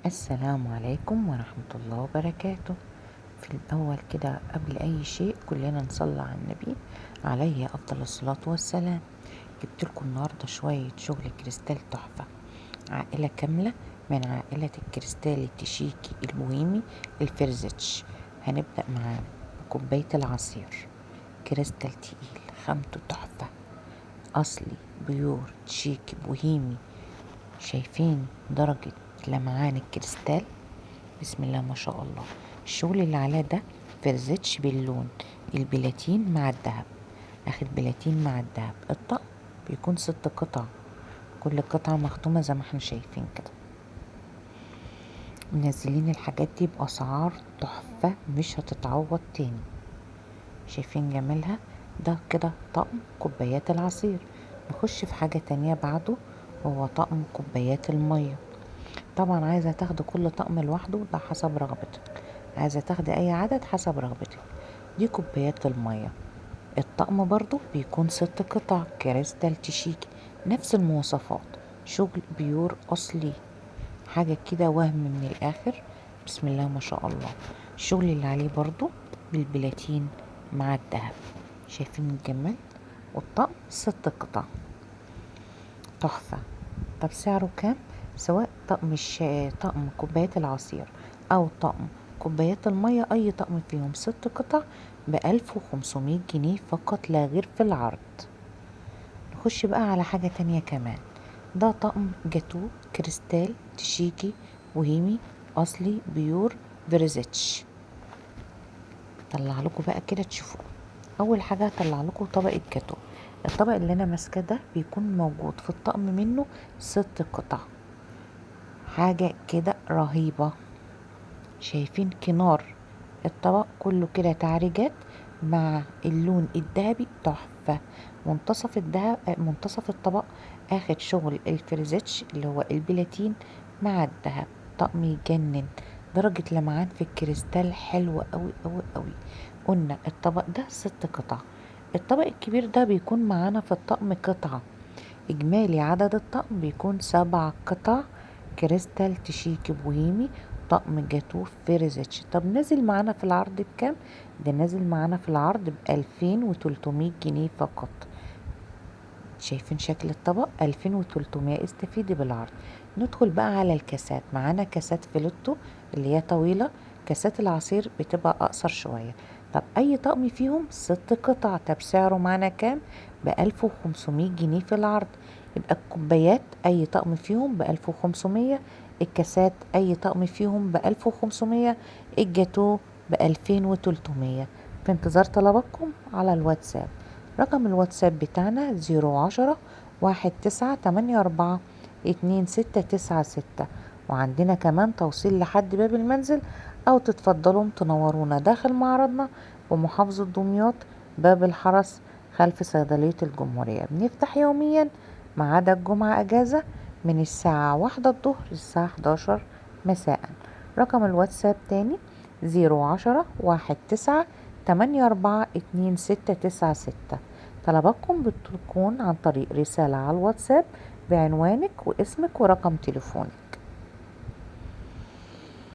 السلام عليكم ورحمة الله وبركاته. في الأول كده قبل أي شيء كلنا نصلي على النبي عليه أفضل الصلاة والسلام. جبت لكم النهاردة شوية شغل كريستال تحفة، عائلة كاملة من عائلة الكريستال التشيكي البوهيمي الفيرزيتش. هنبدأ مع كوباية العصير، كريستال تقيل خامته تحفة، أصلي pure تشيكي بوهيمي. شايفين درجة لمعان الكريستال؟ بسم الله ما شاء الله. الشغل اللي عليه ده فرزتش باللون البلاتين مع الذهب، اخد بلاتين مع الذهب. الطقم بيكون 6 قطع، كل قطعة مختومة زي ما احنا شايفين كده. منزلين الحاجات دي بأسعار تحفة مش هتتعوض تاني. شايفين جمالها؟ ده كده طقم كوبايات العصير. نخش في حاجة تانية بعده، هو طقم كوبايات المية. طبعا عايزة تاخدي كل طقم لوحده ده حسب رغبتك، عايزة تاخدي اي عدد حسب رغبتك. دي كوبايات المية، الطقم برضو بيكون 6 قطع كريستال تشيكي، نفس المواصفات، شغل pure اصلي، حاجة كده وهم من الاخر. بسم الله ما شاء الله. الشغل اللي عليه برضو بالبلاتين مع الذهب، شايفين الجمال؟ والطقم 6 قطع تحفة. طب سعره كام؟ سواء طقم كوبايات العصير او طقم كوبايات المية، اي طقم فيهم 6 قطع ب1500 جنيه فقط لا غير في العرض. نخش بقى على حاجة تانية كمان. ده طقم جاتو كريستال تشيكي بوهيمي اصلي pure فيرزيتش. طلع لكم بقى كده تشوفوه. اول حاجة هطلع لكم طبق الجاتو. الطبق اللي انا ماسكاه ده بيكون موجود في الطقم منه 6 قطع، حاجة كده رهيبة. شايفين كنار الطبق كله كده تعريجات مع اللون الذهبي تحفة. منتصف الذهب، منتصف الطبق اخد شغل الفريزيتش اللي هو البلاتين مع الذهب. طقم يجنن، درجة لمعان في الكريستال حلوة قوي قوي قوي. قلنا الطبق ده 6 قطع. الطبق الكبير ده بيكون معانا في الطقم قطعة. اجمالي عدد الطقم بيكون 7 قطع كريستال تشيكي بوهيمي طقم جاتو فيرزيتش. طب نازل معانا في العرض بكام؟ ده نازل معانا في العرض ب2300 جنيه فقط. شايفين شكل الطبق؟ 2300. استفيدي بالعرض. ندخل بقى على الكاسات. معانا كاسات فيلوتو اللي هي طويلة، كاسات العصير بتبقى اقصر شوية. طب اي طقم فيهم 6 قطع. طب سعره معانا كام؟ ب1500 جنيه في العرض. يبقى الكوبايات اي طقم فيهم ب1500، الكاسات اي طقم فيهم ب1500، الجاتو ب2300. في انتظار طلباتكم على الواتساب. رقم الواتساب بتاعنا 010 1984 2696. وعندنا كمان توصيل لحد باب المنزل، او تتفضلوا تنورونا داخل معرضنا بمحافظة دمياط باب الحرس خلف صيدلية الجمهورية. بنفتح يوميا ما عدا الجمعة اجازة من الساعة 1 الظهر للساعة 11 مساء. رقم الواتساب تاني 010 1984 2696. طلباتكم بتكون عن طريق رسالة على الواتساب بعنوانك واسمك ورقم تليفونك.